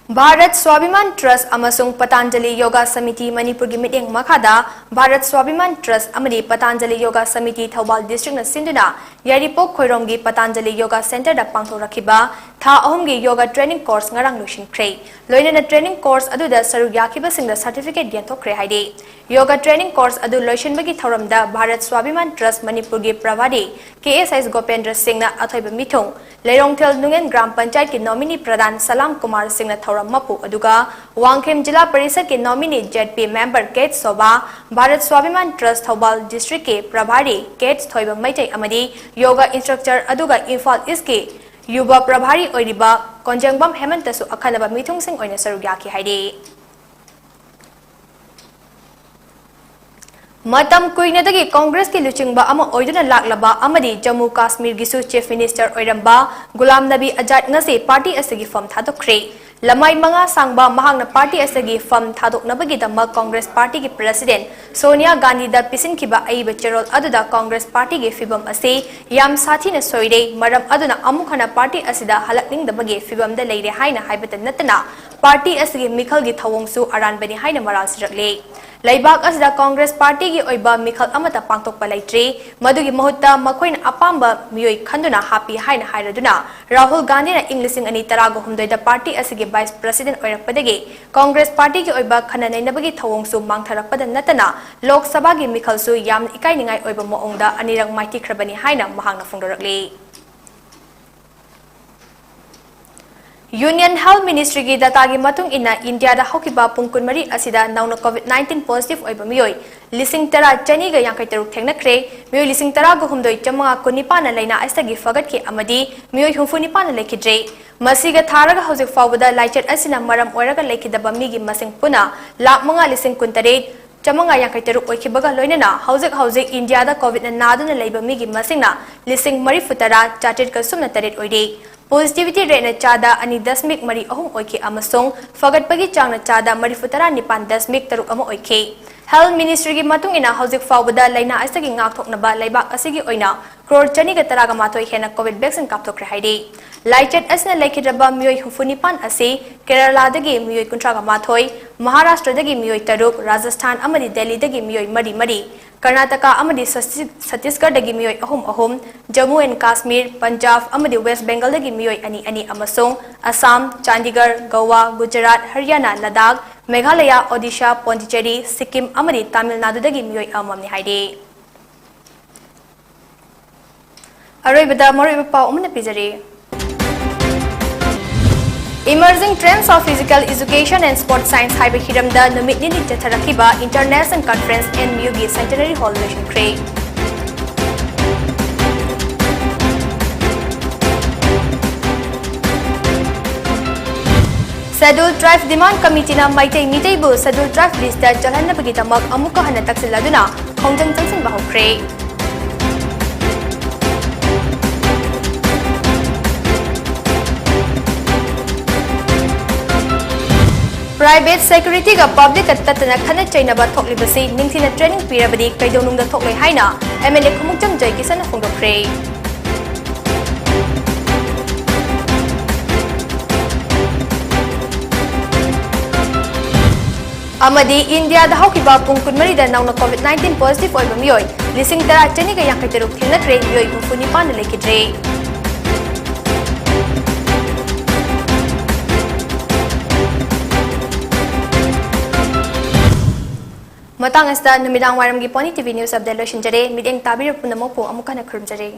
ꯚꯥꯔꯠ ꯁ꯭ꯋꯥꯚꯤꯃꯥꯟ ꯇ꯭ꯔꯁ ꯑꯃꯁꯨꯡ ꯄꯇꯥꯟꯖꯂꯤ ꯌꯣꯒꯥ ꯁꯃꯤꯇꯤ ꯃꯅꯤꯄꯨꯔꯒꯤ ꯃꯤꯠꯌꯦꯡ ꯃꯈꯥꯗ ꯚꯥꯔꯠ ꯁ꯭ꯋꯥꯚꯤꯃꯥꯟ ꯇ꯭ꯔꯁ ꯑꯃꯗꯤ ꯄꯇꯥꯟꯖꯂꯤ ꯌꯣꯒꯥ ꯁꯃꯤꯇꯤ ꯊꯧꯕꯥꯜ ꯗꯤꯁꯇ꯭ꯔꯤꯛꯅ ꯁꯤꯟꯗꯨꯅ ꯌꯥꯏꯔꯤꯄꯣꯛ ꯈꯣꯏꯔꯣꯝꯒꯤ ꯄꯇꯥꯟꯖꯂꯤ ꯌꯣꯒꯥ ꯁꯦꯟꯇꯔꯗ ꯄꯥꯡꯊꯣꯛꯂꯛꯈꯤꯕ ꯊꯥ ꯑꯍꯨꯝꯒꯤ ꯌꯣꯒꯥ ꯇ꯭ꯔꯦꯅꯤꯡ ꯀꯣꯔꯁ ꯉꯔꯥꯡ ꯂꯣꯏꯁꯤꯟꯈ꯭ꯔꯦ꯫ ꯂꯣꯏꯅꯅ ꯇ꯭ꯔꯦꯅꯤꯡ ꯀꯣꯔꯁ ꯑꯗꯨꯗ ꯁꯔꯨꯛ ꯌꯥꯈꯤꯕꯁꯤꯡꯗ ꯁꯥꯔꯇꯤꯐꯤꯀꯦꯠ ꯌꯦꯟꯊꯣꯛꯈ꯭ꯔꯦ ꯍꯥꯏꯔꯤ꯫ ꯌꯣꯒꯥ ꯇ꯭ꯔꯦꯅꯤꯡ ꯀꯣꯔꯁ ꯑꯗꯨ ꯂꯣꯏꯁꯤꯟꯕꯒꯤ ꯊꯧꯔꯝꯗ ꯚꯥꯔꯠ ꯁ꯭ꯋꯥꯚꯤꯃꯥꯟ ꯇ꯭ꯔꯁ ꯃꯅꯤꯄꯨꯔꯒꯤ ꯄ꯭ꯔꯚꯥꯔꯤ ꯀꯦ ꯑꯦꯁ ꯑꯩꯁ ꯒꯣꯄꯦꯟꯗ꯭ꯔ ꯁꯤꯡꯅ ꯑꯊꯣꯏꯕ ꯃꯤꯊꯨꯡ, ꯂꯩꯔꯣꯡꯊꯦꯜ ꯅꯨꯡꯉꯦꯟ ꯒ꯭ꯔꯥꯝ ꯄꯟꯆꯥꯌꯠꯀꯤ ꯅꯣꯃꯤꯅꯤ ꯄ꯭ꯔꯙꯥꯟ ꯁꯂꯥꯝ ꯀꯨꯃꯥꯔ ꯁꯤꯡꯅ ꯊꯧꯔꯝ ꯃꯄꯨ, ꯑꯗꯨꯒ ꯋꯥꯡꯈꯦꯝ ꯖꯤꯂꯥ ꯄꯔꯤꯁꯠꯀꯤ ꯅꯣꯃꯤꯅꯤ ꯖꯦꯠ ꯄꯤ ꯃꯦꯝꯕꯔ ꯀꯦꯠ ꯁꯣꯚꯥ, ꯚꯥꯔꯠ ꯁ꯭ꯋꯥꯚꯤꯃꯥꯟ ꯇ꯭ꯔꯁ ꯊꯧꯕꯥꯜ ꯗꯤꯁꯇ꯭ꯔꯤꯛꯀꯤ ꯄ꯭ꯔꯚꯥꯔꯤ ꯀꯦꯠ ꯊꯣꯏꯕ ꯃꯩꯇꯩ ꯑꯃꯗꯤ ꯌꯣꯒꯥ ꯏꯟꯁꯇ꯭ꯔꯛꯇꯔ ꯑꯗꯨꯒ ꯏꯝꯐꯥꯜ ꯏꯁꯀꯤ ꯌꯨꯕ ꯄ꯭ꯔꯚꯥꯔꯤ ꯑꯣꯏꯔꯤꯕ ꯀꯣꯟꯖꯦꯡꯕꯝ ꯍꯦꯃꯟꯇꯁꯨ ꯑꯈꯟꯅꯕ ꯃꯤꯊꯨꯡꯁꯤꯡ ꯑꯣꯏꯅ ꯁꯔꯨꯛ ꯌꯥꯈꯤ ꯍꯥꯏꯔꯤ꯫ ꯃꯇꯝ ꯀꯨꯏꯅꯗꯒꯤ ꯀꯣꯡꯒ꯭ꯔꯦꯁꯀꯤ ꯂꯨꯆꯤꯡꯕ ꯑꯃ ꯑꯣꯏꯗꯨꯅ ꯂꯥꯛꯂꯕ ꯑꯃꯗꯤ ꯖꯝꯃꯨ ꯀꯥꯁꯃꯤꯔꯒꯤꯁꯨ ꯆꯤꯐ ꯃꯤꯅꯤꯁꯇꯔ ꯑꯣꯏꯔꯝꯕ ꯒꯨꯂꯥꯝ ꯅꯕꯤ ꯑꯖꯥꯗ ꯉꯁꯤ ꯄꯥꯔꯇꯤ ꯑꯁꯤꯒꯤ ꯐꯝ ꯊꯥꯗꯣꯛꯈ꯭ꯔꯦ꯫ ꯂꯃꯥꯏ ꯃꯉꯥ ꯁꯥꯡꯕ ꯃꯍꯥꯛꯅ ꯄꯥꯔꯇꯤ ꯑꯁꯤꯒꯤ ꯐꯝ ꯊꯥꯗꯣꯛꯅꯕꯒꯤꯗꯃꯛ ꯀꯣꯡꯒ꯭ꯔꯦꯁ ꯄꯥꯔꯇꯤꯒꯤ ꯄ꯭ꯔꯦꯁꯤꯗꯦꯟꯠ ꯁꯣꯅꯤꯌꯥ ꯒꯥꯟꯙꯤꯗ ꯄꯤꯁꯤꯟꯈꯤꯕ ꯑꯏꯕ ꯆꯦꯔꯣꯜ ꯑꯗꯨꯗ ꯀꯣꯡꯒ꯭ꯔꯦꯁ ꯄꯥꯔꯇꯤꯒꯤ ꯐꯤꯕꯝ ꯑꯁꯤ ꯌꯥꯝ ꯁꯥꯊꯤꯅ ꯁꯣꯏꯔꯦ, ꯃꯔꯝ ꯑꯗꯨꯅ ꯑꯃꯨꯛ ꯍꯟꯅ ꯄꯥꯔꯇꯤ ꯑꯁꯤꯗ ꯍꯜꯂꯛꯅꯤꯡꯗꯕꯒꯤ ꯐꯤꯕꯝꯗ ꯂꯩꯔꯦ ꯍꯥꯏꯅ ꯍꯥꯏꯕꯇ ꯅꯠꯇꯅ, ꯄꯥꯔꯇꯤ ꯑꯁꯤꯒꯤ ꯃꯤꯈꯜꯒꯤ ꯊꯧꯑꯣꯡꯁꯨ ꯑꯔꯥꯟꯕꯅꯤ ꯍꯥꯏꯅ ꯃꯔꯥꯜ ꯁꯤꯔꯛꯂꯦ꯫ ꯂꯩꯕꯥꯛ ꯑꯁꯤꯗ ꯀꯣꯡꯒ꯭ꯔꯦꯁ ꯄꯥꯔꯇꯤꯒꯤ ꯑꯣꯏꯕ ꯃꯤꯈꯜ ꯑꯃꯠꯇ ꯄꯥꯡꯊꯣꯛꯄ ꯂꯩꯇ꯭ꯔꯤ꯫ ꯃꯗꯨꯒꯤ ꯃꯍꯨꯠꯇ ꯃꯈꯣꯏꯅ ꯑꯄꯥꯝꯕ ꯃꯤꯑꯣꯏ ꯈꯟꯗꯨꯅ ꯍꯥꯞꯄꯤ ꯍꯥꯏꯅ ꯍꯥꯏꯔꯗꯨꯅ, ꯔꯥꯍꯨꯜ ꯒꯥꯟꯙꯤꯅ ꯏꯪ ꯂꯤꯁꯤꯡ ꯑꯅꯤ ꯇꯔꯥꯒ ꯍꯨꯝꯗꯣꯏꯗ ꯄꯥꯔꯇꯤ ꯑꯁꯤꯒꯤ ꯚꯥꯏꯁ ꯄ꯭ꯔꯦꯁꯤꯗꯦꯟꯠ ꯑꯣꯏꯔꯛꯄꯗꯒꯤ ꯀꯣꯡꯒ꯭ꯔꯦꯁ ꯄꯥꯔꯇꯤꯒꯤ ꯑꯣꯏꯕ ꯈꯟꯅ ꯅꯩꯅꯕꯒꯤ ꯊꯧꯑꯣꯡꯁꯨ ꯃꯥꯡꯊꯔꯛꯄꯗ ꯅꯠꯇꯅ, ꯂꯣꯛ ꯁꯚꯥꯒꯤ ꯃꯤꯈꯜꯁꯨ ꯌꯥꯝꯅ ꯏꯀꯥꯏꯅꯤꯡꯉꯥꯏ ꯑꯣꯏꯕ ꯃꯑꯣꯡꯗ ꯑꯅꯤꯔꯛ ꯃꯥꯏꯊꯤꯈ꯭ꯔꯕꯅꯤ ꯍꯥꯏꯅ ꯃꯍꯥꯛꯅ ꯐꯣꯡꯗꯣꯔꯛꯂꯤ꯫ ꯌꯨꯅꯤꯌꯟ ꯍꯦꯜꯊ ꯃꯤꯅꯤꯁꯇ꯭ꯔꯤꯒꯤ ꯗꯇꯥꯒꯤ ꯃꯇꯨꯡ ꯏꯟꯅ, ꯏꯟꯗꯤꯌꯥꯗ ꯍꯧꯈꯤꯕ ꯄꯨꯡ ꯀꯨꯟꯃꯔꯤ ꯑꯁꯤꯗ ꯅꯧꯅ ꯀꯣꯚꯤꯗ ꯅꯥꯏꯟꯇꯤꯟ ꯄꯣꯖꯤꯇꯤꯚ ꯑꯣꯏꯕ ꯃꯤꯑꯣꯏ ꯂꯤꯁꯤꯡ ꯇꯔꯥ ꯆꯅꯤꯒ ꯌꯥꯡꯈꯩ ꯇꯔꯨꯛ ꯊꯦꯡꯅꯈ꯭ꯔꯦ꯫ ꯃꯤꯑꯣꯏ ꯂꯤꯁꯤꯡ ꯇꯔꯥꯒ ꯍꯨꯝꯗꯣꯏ ꯆꯥꯃꯉꯥ ꯀꯨꯟꯅꯤꯄꯥꯟꯅ ꯂꯥꯏꯅꯥ ꯑꯁꯤꯗꯒꯤ ꯐꯒꯠꯈꯤ ꯑꯃꯗꯤ ꯃꯤꯑꯣꯏ ꯍꯨꯝꯐꯨ ꯅꯤꯄꯥꯟꯅ ꯂꯩꯈꯤꯗ꯭ꯔꯦ꯫ ꯃꯁꯤꯒ ꯊꯥꯔꯒ ꯍꯧꯖꯤꯛ ꯐꯥꯎꯕꯗ ꯂꯥꯏꯆꯠ ꯑꯁꯤꯅ ꯃꯔꯝ ꯑꯣꯏꯔꯒ ꯂꯩꯈꯤꯗꯕ ꯃꯤꯒꯤ ꯃꯁꯤꯡ ꯄꯨꯟꯅ ꯂꯥꯈ ꯃꯉꯥ ꯂꯤꯁꯤꯡ ꯀꯨꯟꯇꯔꯦꯠ ꯆꯥꯃꯉꯥ ꯌꯥꯡꯈꯩ ꯇꯔꯨꯛ ꯑꯣꯏꯈꯤꯕꯒ ꯂꯣꯏꯅꯅ ꯍꯧꯖꯤꯛ ꯍꯧꯖꯤꯛ ꯏꯟꯗꯤꯌꯥꯗ ꯀꯣꯚꯤꯗꯅ ꯅꯥꯗꯨꯅ ꯂꯩꯕ ꯃꯤꯒꯤ ꯃꯁꯤꯡꯅ ꯂꯤꯁꯤꯡ ꯃꯔꯤꯐꯨ ꯇꯔꯥ ꯆꯥꯇ꯭ꯔꯦꯠꯀ ꯁꯨꯞꯅ ꯇꯔꯦꯠ ꯑꯣꯏꯔꯤ꯫ ꯄꯣꯖꯤꯇꯤꯚꯤꯇꯤ ꯔꯦꯠꯅ ꯆꯥꯗ ꯑꯅꯤ ꯗꯁꯃꯤꯛ ꯃꯔꯤ ꯑꯍꯨꯝ ꯑꯣꯏꯈꯤ ꯑꯃꯁꯨꯡ ꯐꯒꯠꯄꯒꯤ ꯆꯥꯡꯅ ꯆꯥꯗ ꯃꯔꯤꯐꯨ ꯇꯔꯥ ꯅꯤꯄꯥꯟ ꯗꯁꯃꯤꯛ ꯇꯔꯨꯛ ꯑꯃ ꯑꯣꯏꯈꯤ꯫ ꯍꯦꯜꯊ ꯃꯤꯅꯤꯁꯇ꯭ꯔꯤꯒꯤ ꯃꯇꯨꯡ ꯏꯟꯅ, ꯍꯧꯖꯤꯛ ꯐꯥꯎꯕꯗ ꯂꯥꯏꯅꯥ ꯑꯁꯤꯒꯤ ꯉꯥꯛꯊꯣꯛꯅꯕ ꯂꯩꯕꯥꯛ ꯑꯁꯤꯒꯤ ꯑꯣꯏꯅ ꯀ꯭ꯔꯣꯔ ꯆꯅꯤꯒ ꯇꯔꯥꯒ ꯃꯥꯊꯣꯏ ꯍꯦꯟꯅ ꯀꯣꯚꯤꯗ ꯚꯦꯛꯁꯤꯟ ꯀꯥꯞꯊꯣꯛꯈ꯭ꯔꯦ ꯍꯥꯏꯔꯤ꯫ ꯂꯥꯏꯆꯠ ꯑꯁꯤꯅ ꯂꯩꯈꯤꯗ꯭ꯔꯕ ꯃꯤꯑꯣꯏ ꯍꯨꯝꯐꯨ ꯅꯤꯄꯥꯟ ꯑꯁꯤ ꯀꯦꯔꯂꯥꯗꯒꯤ ꯃꯤꯑꯣꯏ ꯀꯨꯟꯊ꯭ꯔꯥꯒ ꯃꯥꯊꯣꯏ, ꯃꯍꯥꯔꯥꯁꯇ꯭ꯔꯗꯒꯤ ꯃꯤꯑꯣꯏ ꯇꯔꯨꯛ, ꯔꯥꯖꯁꯊꯥꯟ ꯑꯃꯗꯤ ꯗꯦꯜꯂꯤꯗꯒꯤ ꯃꯤꯑꯣꯏ ꯃꯔꯤ ꯃꯔꯤ, ꯀꯔꯅꯥꯇꯀꯥ ꯑꯃꯗꯤ ꯁꯇꯤ-, ꯁꯇꯤꯁꯒꯔꯗꯒꯤ ꯃꯤꯑꯣꯏ ꯑꯍꯨꯝ ꯑꯍꯨꯝ, ꯖꯝꯃꯨ ꯑꯦꯟ ꯀꯥꯁꯃꯤꯔ, ꯄꯟꯖꯥꯕ ꯑꯃꯗꯤ ꯋꯦꯁ ꯕꯦꯡꯒꯜꯗꯒꯤ ꯃꯤꯑꯣꯏ ꯑꯅꯤ ꯑꯅꯤ ꯑꯃꯁꯨꯡ ꯑꯁꯥꯝ, ꯆꯥꯟꯗꯤꯒꯔ, ꯒꯣꯋꯥ, ꯒꯨꯖꯔꯥꯠ, ꯍꯔꯤꯌꯥꯅꯥ, ꯂꯗꯥꯈ, ꯃꯦꯘꯥꯂꯌꯥ, ꯑꯣꯗꯤꯁꯥ, ꯄꯣꯟꯗꯤꯆꯦꯔꯤ, ꯁꯤꯛꯀꯤꯝ ꯑꯃꯗꯤ ꯇꯥꯃꯤꯜ ꯅꯥꯗꯨꯗꯒꯤ ꯃꯤꯑꯣꯏ ꯑꯃꯃꯝꯅꯤ ꯍꯥꯏꯔꯤ꯫ ꯑꯔꯣꯏꯕꯗ ꯃꯔꯨꯑꯣꯏꯕ ꯄꯥꯎ ꯑꯃꯅ ꯄꯤꯖꯔꯤ꯫ Emerging Trends of Physical Education and Sports Science ꯍꯥꯏꯕ ꯍꯤꯔꯝꯗ ꯅꯨꯃꯤꯠ ꯅꯤꯅꯤ ꯆꯠꯊꯔꯛꯈꯤꯕ International Conference ꯑꯦꯟ ꯌꯨꯒꯤ Centenary Hall ꯂꯣꯏꯁꯤꯟꯈ꯭ꯔꯦ꯫ Scheduled Tribe Demand Committeeꯅ ꯃꯩꯇꯩ ꯃꯤꯇꯩꯕꯨ Scheduled Tribe listꯇ ꯆꯜꯍꯟꯅꯕꯒꯤꯗꯃꯛ ꯑꯃꯨꯛꯀ ꯍꯟꯅ ꯇꯛꯁꯤꯜꯂꯗꯨꯅ ꯈꯣꯡꯖꯪ ꯆꯪꯁꯤꯟꯕ ꯍꯧꯈ꯭ꯔꯦ꯫ Private securityꯒ publicꯀ ꯇꯠꯇꯅ ꯈꯠꯅ ꯆꯩꯅꯕ ꯊꯣꯛꯂꯤꯕꯁꯤ ꯅꯤꯡꯊꯤꯅ training ꯄꯤꯔꯕꯗꯤ ꯀꯩꯗꯧꯅꯨꯡꯗ ꯊꯣꯛꯂꯣꯏ ꯍꯥꯏꯅ ꯑꯦꯝ ꯑꯦꯜ ꯑꯦ ꯈꯨꯃꯨꯛꯆꯝ ꯖꯣꯏꯀꯤꯁꯟꯅ ꯐꯣꯡꯗꯣꯛꯈ꯭ꯔꯦ꯫ ꯑꯃꯗꯤ ꯏꯟꯗꯤꯌꯥꯗ ꯍꯧꯈꯤꯕ ꯄꯨꯡ ꯀꯨꯟꯃꯔꯤꯗ ꯅꯧꯅ COVID nineteen positive ꯑꯣꯏꯕ ꯃꯤꯑꯣꯏ ꯂꯤꯁꯤꯡ ꯇꯔꯥ ꯆꯅꯤꯒ ꯌꯥꯡꯈꯩ ꯇꯔꯨꯛ ꯊꯦꯡꯅꯈ꯭ꯔꯦ, ꯃꯤꯑꯣꯏ ꯍꯨꯝꯐꯨ ꯅꯤꯄꯥꯟꯅ ꯂꯩꯈꯤꯗ꯭ꯔꯦ꯫ ꯃꯇꯥꯡ ꯑꯁꯤꯗ ꯅꯨꯃꯤꯗꯥꯡ ꯋꯥꯏꯔꯝꯒꯤ Pony T V News Update ꯂꯣꯏꯁꯤꯟꯖꯔꯦ꯫ ꯃꯤꯠꯌꯦꯡ ꯇꯥꯕꯤꯔꯤꯕ ꯄꯨꯝꯅꯃꯛꯄꯨ ꯑꯃꯨꯛ ꯍꯟꯅ ꯈꯨꯔꯨꯝꯖꯔꯤ꯫